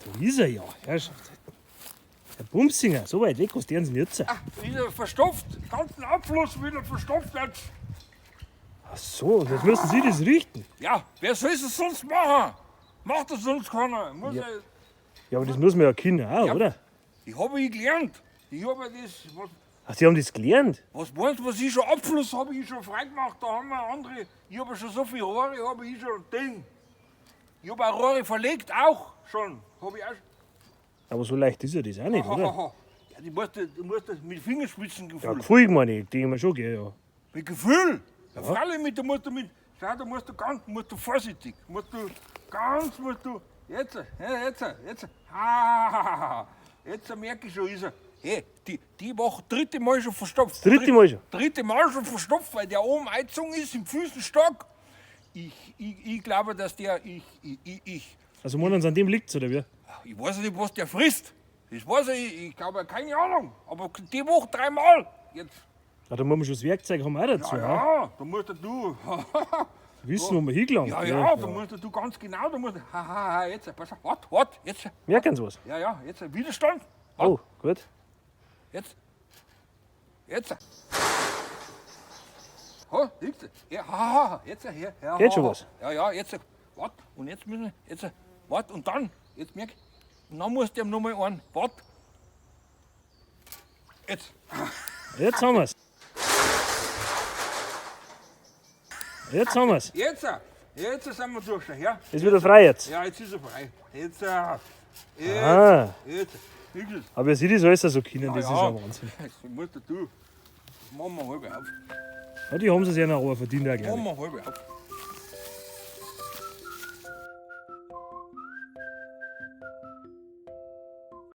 Da ist er ja, Herrschaft. Herr Bumsinger, so weit weg was deren Sie jetzt. Ah, ist er verstopft. Ganzen Abfluss wieder verstopft jetzt. Ach so, und jetzt müssen Sie das richten. Ja, wer soll es sonst machen? Macht das sonst keiner. Muss Ja. ja. Ja, aber das muss man ja können auch, Ja. oder? Ich habe ich gelernt. Ich habe das, was, Ach, Sie haben das gelernt? was meinst du, was ich schon Abfluss habe ich schon freigemacht. Da haben wir andere, ich habe schon so viele Rohre, habe ich schon Ding. Ich habe auch Rohre verlegt, auch schon. Habe ich auch schon. Aber so leicht ist ja das auch nicht, oder? Ja, du musst das mit Fingerspitzengefühl. Ja, Gefühl meine ich, denke ich mir schon, gell, ja. Mit Gefühl. Ja. Freilich mit, da musst du mit, schau, da musst du ganz, musst du vorsichtig, musst du ganz, musst du, jetzt, ja, jetzt, jetzt, ha, ha, ha, ha. Jetzt merke ich schon, ist er, hey, die Woche, dritte Mal schon verstopft. Das dritte Mal schon? Dritte Mal schon verstopft, weil der oben eingezogen ist im Füßenstock. Ich glaube, dass der, ich, Also meinen Sie, an dem liegt's, oder wie? ich weiß nicht, was der frisst. Das weiß ich, ich glaube, keine Ahnung. Aber die Woche dreimal. Jetzt. Ja, da muss man schon das Werkzeug haben auch dazu, Ja, ja. ja, da musst du. Wissen, wo man hingelangt. Ja, ja, da musst du ganz genau, da musst du, ha, ha, ha, jetzt, pass auf, wart, wart, jetzt, Merken Sie was? ja, ja, jetzt, Widerstand, Oh, gut. jetzt, jetzt. Ha, liegt's, ja, ha, ha, ha, jetzt, her, ja, Geht ha, schon ha. was? Ja, ja, jetzt, wart, und jetzt müssen wir, jetzt, wart, und dann, jetzt merk, und dann musst du ihm nochmal einen, wart, jetzt, Jetzt haben wir's. Jetzt haben wir's. jetzt, jetzt sind wir durch, schau her. Ist wieder frei jetzt. Ja, jetzt ist er frei, jetzt, jetzt, Ah. jetzt, jetzt. Aber wie Sie das alles so können, das Ja, ist ja. ein Wahnsinn. Das musst du. Das machen wir halb auf. Ja, die haben sie sich ja noch aber verdient, auch, glaub ich. Machen wir halb auf.